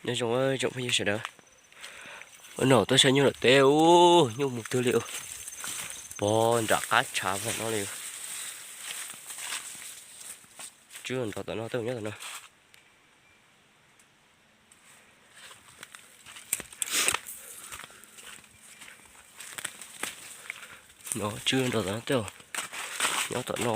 Nyob zoo tsoom phooj ywg sawv daws, ua no tuaj saib nyuj lawm teb ub, nyuj mus twg li ub, pog nram qab tshav pog no li. Tswb nrov tom no tej nyob tom no. No tswb nrov tom no tej nyob tom no.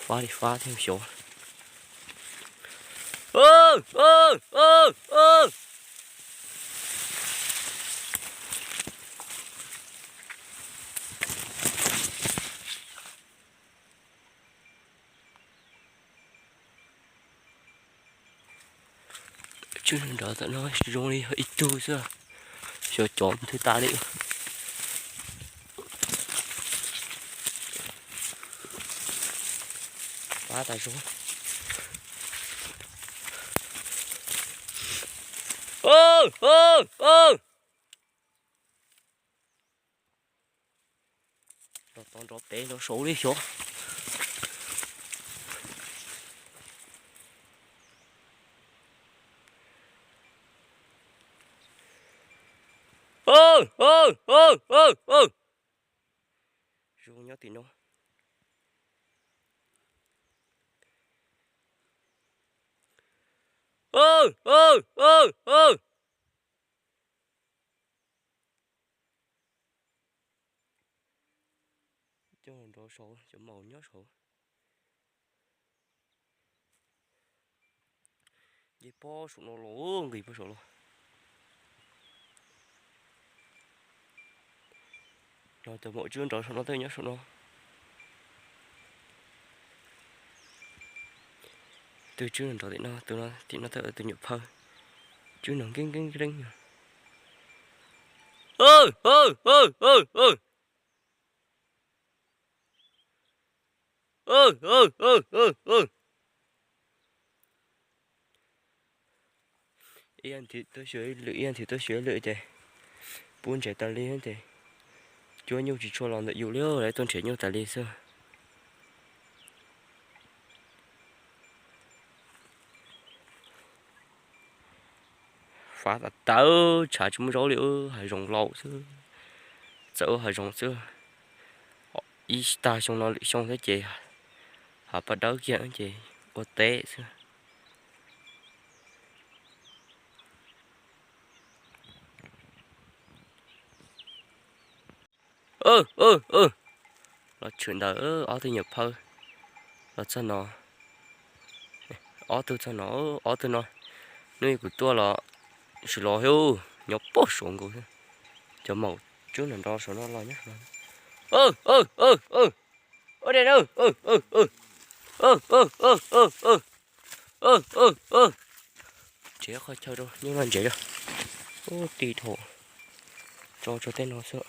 Fab li fab thiab xyov. Tswb nrov tom no zoo li ib tug xwb, xyov cov mus twg tas li. Pab tas zoo. Nrov tod nrov pem nrov saud li xyov. Zoo nyob tim no. Coj nrov saud, cov maum nyob saud. Nce pob saum no los, nqis pob saum los. Los cov maum tswb nrov saum no tej nyob saum no. Tus tswb nrov tim no, tus no tim no tej tus nyuam phawj. Tswb nrov nkeeb nkeeb nkeeb. Ib yam nthwv tuaj xyuas ib lwm, ib yam nthwv tuaj xyuas ib lwm ces pub ntsev tas li ces cuab nyuj tsis tshua los ntawm yus li, lawv tuaj nrhiav nyuj tas li xwb. Fav tas tawv tshav tsis muaj zaub li, hav zoov laus xwb, txawm ua hav zoov xwb. Ib tag xyoo no lwm xyoo thiab ces hav paj dawb kiag ces ua teb xwb. Los tshwm ntawd ob tug nyuam phawj los txog no, ob tug txog no, ob tug no, hnub kuv tuaj los tsis los thiab, nyob pob saud nkaus. Cov maum tswb nrov nrov saum no los nyob. Tsev qhov chaw rau nyuj noj ntsev rau. Ub, ti dhau, tso rau tej no xwb.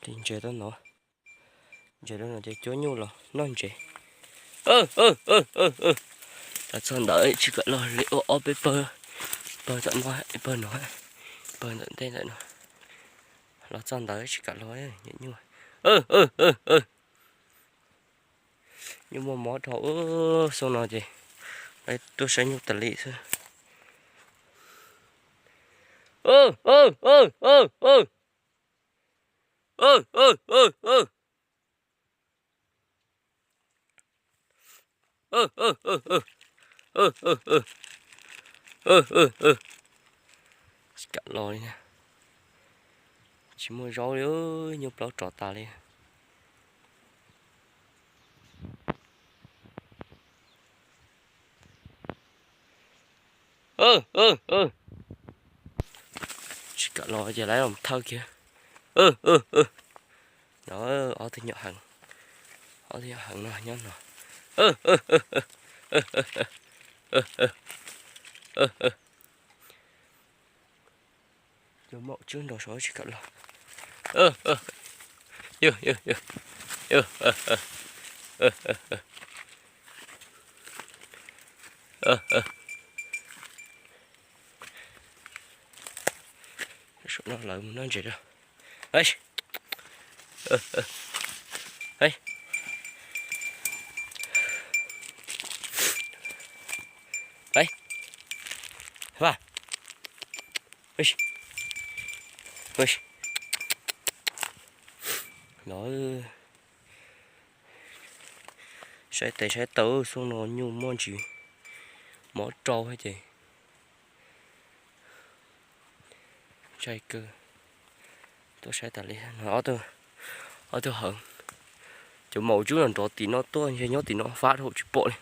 Li ntsev tau no, ntsev rau no ces cuab nyuj los noj ntsev. Los txog ntawd tsis kam los li ua ob peb pawg, pawg tom no, pawg no, pawg ntawm ntej ntawm no. Los txog ntawd tsis kam los, nyuam nyuj, nyuj muaj mob dhau. Xyoo no ces tuaj saib nyuj tas li xwb. Tsis kam los li na. Tsis muaj zaub li, nyuj plaub rov tas li. Tsis kam los ces lawv los thawj kiag. No, ob tug nyuam heev, ob tug nyuam heev no nyob no. Cov maum tswb nrov saud tsis kam los. Yog, yog, yog. Saum no lawv mus noj ntses rau. Los saib tes saib taw, xyoo no nyuj muaj ntsis mob rau ces ntshai kawg. Tuaj saib tas li no, ob tug hawv, cov maum tsub los nrov tim no tuaj, ntshe nyob tim no fab dhau tsis pom li.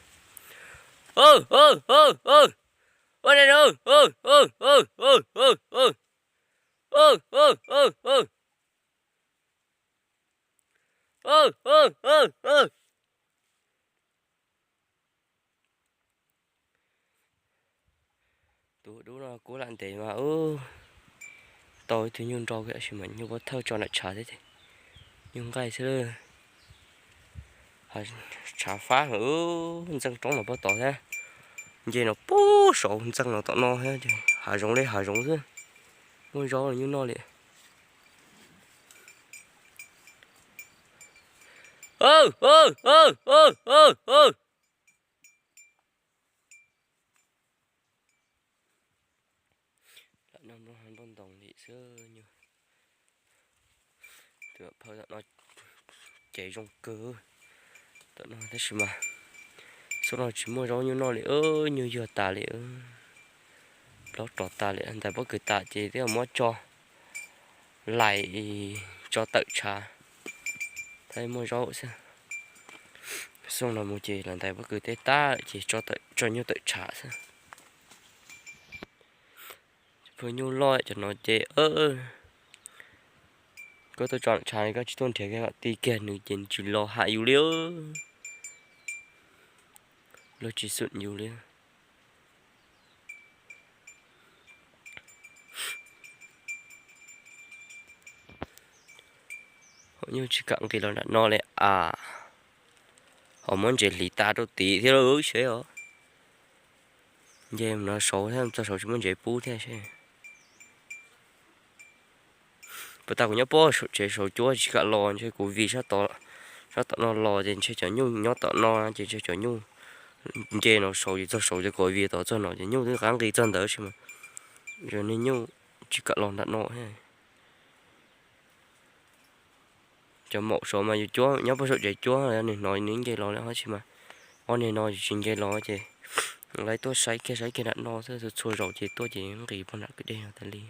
Tus dub no kuv lam ntes mas ub, tau ib tug nyuj nrau tab sis mas nyuj pov thawj tso nram tshav thiab ces nyuj nqaij xwb. Tshav fab heev, ntxeej roob los puag tod thiab, nce no puag saud ntxeej los tom no thiab ces hav zoov li hav zoov xwb. Muaj zaub los nyuj noj li. Lam noj nplooj ntoos li xwb. Tus phauj tom no ces zoo kawg tom no tab sis mas xub no tsis muaj zaub nyuj noj li, nyuj yuag tas li, plaub rov tas li, ntais pob kws tas ces twb muab tso lais tso tawm tshav, thiaj muaj zaub xwb. Xub no mus ces los ntais pob kws teb tag ces tso nyuj tawm tshav xwb. Pheej nyuj loj cov no ces koj tuaj tso tshav koj tsis tuaj nrhiav kiag kom ti kiag nws ces nws tsis los hais yus li, luag tsis xum yus li. Hos nyuj tsis kam nqis los nram no li as. Ho muab ntses hliv tas rau tim thiab lawm seb os. Nce no saud thiab, txog saud tsis muaj ntses pub thiab seb. Puas tas kuv nyob pob saum tsev saud cuab tsis kam los ntshe kuv vij sab tom no los ces ntshe cov nyuj nyob tom no ces ntshe cov nyuj nce no saud ces txog saud ces kuv vij tod txog no ces nyuj twb qab nqis txog ntawd tab sis mas zoo li nyuj tsis kam los nram no thiab. Cov maum saud mas yus cuab nyob pob saum tsev cuab, nws hnov nws nce los li tab sis mas ob niag no tsis nce los ces lawv tuaj saib kiag saib kiag nram no xwb, txhua zaus ces tuaj ces nqis pog nram kwj deg no tas li.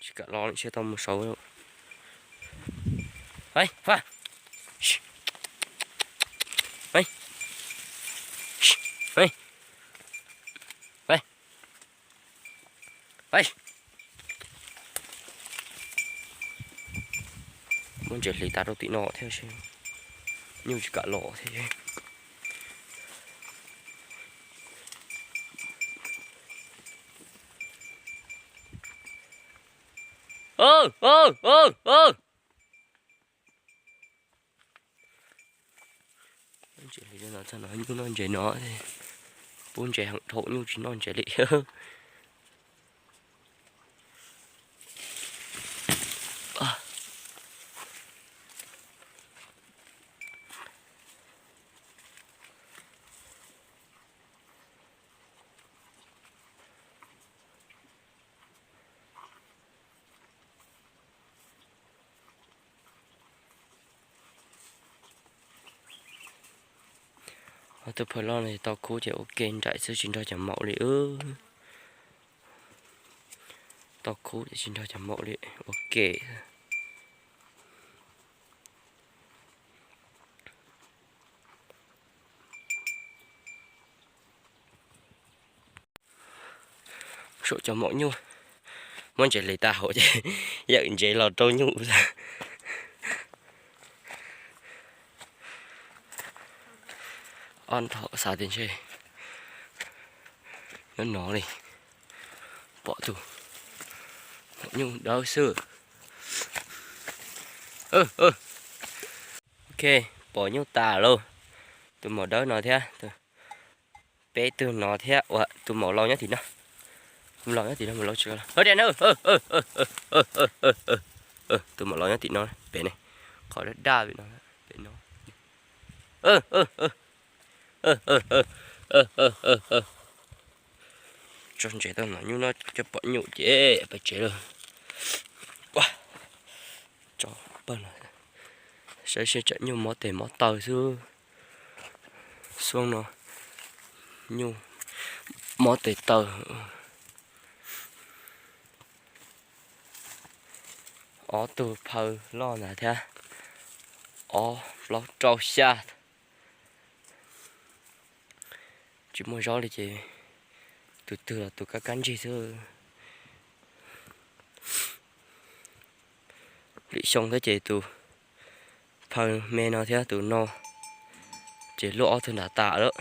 Tsis kam los li, tsis tau mus saud. Muab ntses hliv tas rau tim no thiab, nyuj tsis kam los thiab. Ntses hliv no txog no nyuj noj ntses no, pub ntses heev dhau nyuj tsis noj ntses li. Ob tug phawj loj no tau khub ces ua ke nraim xwb tsis nrog cov maum li. Tau khub ces tsis nrog cov maum li, ua ke. Saum cov maum nyuj, muab ntses hliv tas hauv ces yawm ntses los rau nyuj. Ob nrho xav tias ntshe nyob no li, Pom tus maum nyuj dawb xwb. Ok, pom nyuj tas lauj. Tus maum dawb no thiab, peb tug no thiab, ua tus maum laus nyob tim no. Tus maum laus nyob tim no, maum laus tsis, tus maum laus nyob tim no pem ne, qhov daj daj pem no, pem no. Tso ntses tau no nyuj no coj pom nyuj ces pais tsev lawm. Tso pawg no, saib seb tsam nyuj mob tes mob taw xwb. Xyoo no nyuj mob tes taw. Ob tug phaw loj ntawd thiab, ob plaub rau xya. Tsis muaj zaub li ces tus twg los tus kab kab ntsig xwb. Lwm xyoo thiab ces tus phaw me no thiab tus no ces luaj ob tug nrad tas lawm.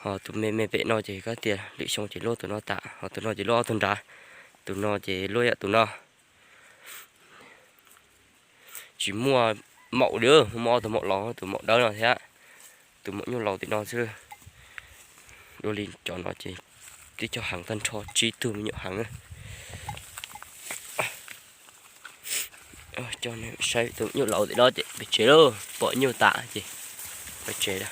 Ho tus me me pem no ces kab tias lwm xyoo ces luaj tus no tas, ho tus no ces luaj ob tug nrad, tus no ces luaj ib yam tus no. Tsis muaj maum li, muaj ob tug maum laus, tus maum dawb no thiab tus maum nyuj laus tim no xwb. Dua li cov no ces tib co heev tag nrho, tsib tug me nyuam heev. Saib tus nyuj laus tim no ces pem tsev lauj, pom nyuj tas ces pem tsev lawm.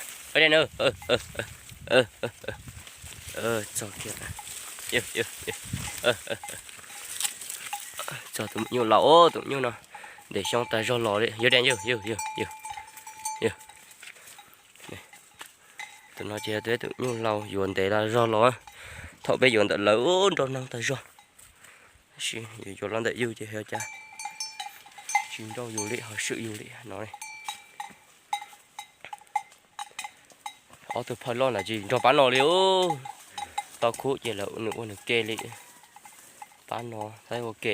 Txog kiag, txog tus nyuj laus, tus nyuj no ntev xyoo tas zog los li, yog dab yog, yog, yog, yog. Tus no ces yog tus nyuj laus yuav ntev tas zog los. Thaum peb yuav ntawm lawv nrog neeg tas zog, tab sis yuav los ntawm yus ces yog cas tsis nrauj yus li ho swm yus li no. Ob tug phaw loj ntawd tsis nrog pab no li. Tau khub ces lawv nws ua nws ke li. Pab no saib ua ke.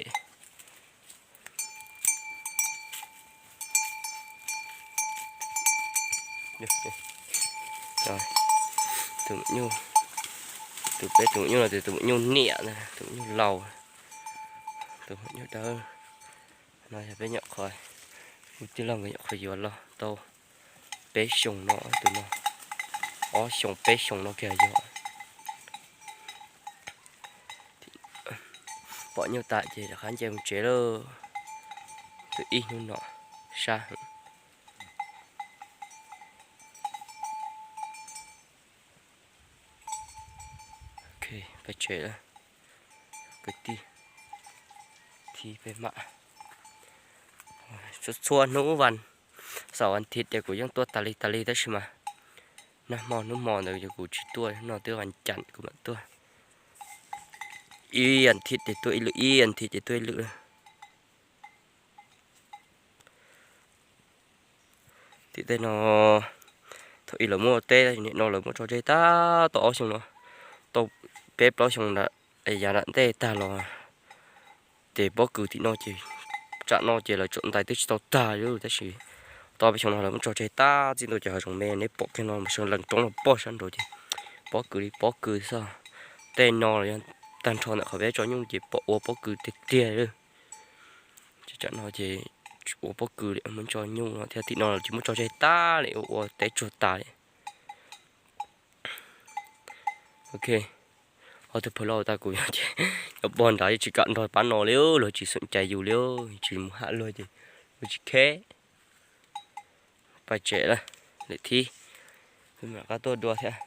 Tus, tus peb tus nyuj no tus, tus nyuj niam, tus nyuj laus, tus nyuj dawb. No yog peb nyuam qhuav, kuv tij laug nkawd nyuam qhuav yuav los tau peb xyoos no, tus no ob xyoos peb xyoos no kiag yog. Pom nyuj tas ces rov qab nce mus tsev lawm. Tus ib hnub no sab heev. Pais tsev lawm kwv tij, thib peb mam. Txhua txhua hnub vas, xaum vas thiv ces kuv yeej tuaj tas li tas li tab sis mas nag hmo hnub hmo ntawd ces kuv tsis tuaj, no twb vas cas kuv mam tuaj. Ib vas thiv ces tuaj ib lwm, ib vas thiv ces tuaj ib lwm. Tim tej no thaum ub lawv muaj teb, nim no lawv muab tso tseg tag, tau ob xyoo no, tau peb plaub xyoo ntawd, yav nram ntej tag los ces pob kws tim no ces, tsam no ces lawv tseem ntais twb tsis tau tag li tab sis tau peb xyoo no lawv muab tso tseg tag, txij ntua ces hav zoov me neb pom kiag no mas sawv lees roob los pog sab nraud ces pob kws li pob kws xwb. Tej no los yog tag nrho ntawm qhov peb tso nyuj ces pom ua pob kws tiag tiag li. Ces tsam no ces ua pob kws li, muab tso nyuj no thiab, tim no los tsis muab tso tseg tag li, ua ua teb tsuag tas li. Ok, ob tug phaw loj tas kuv nyob ces nyob pog nrad tsis kam nrog pab no li, luag tsis xeem cai yus li, tsis mus ham luag ces luag tsis kheb. Pais tsev lawm, lwm thib mam rov qab tuaj dua thiab.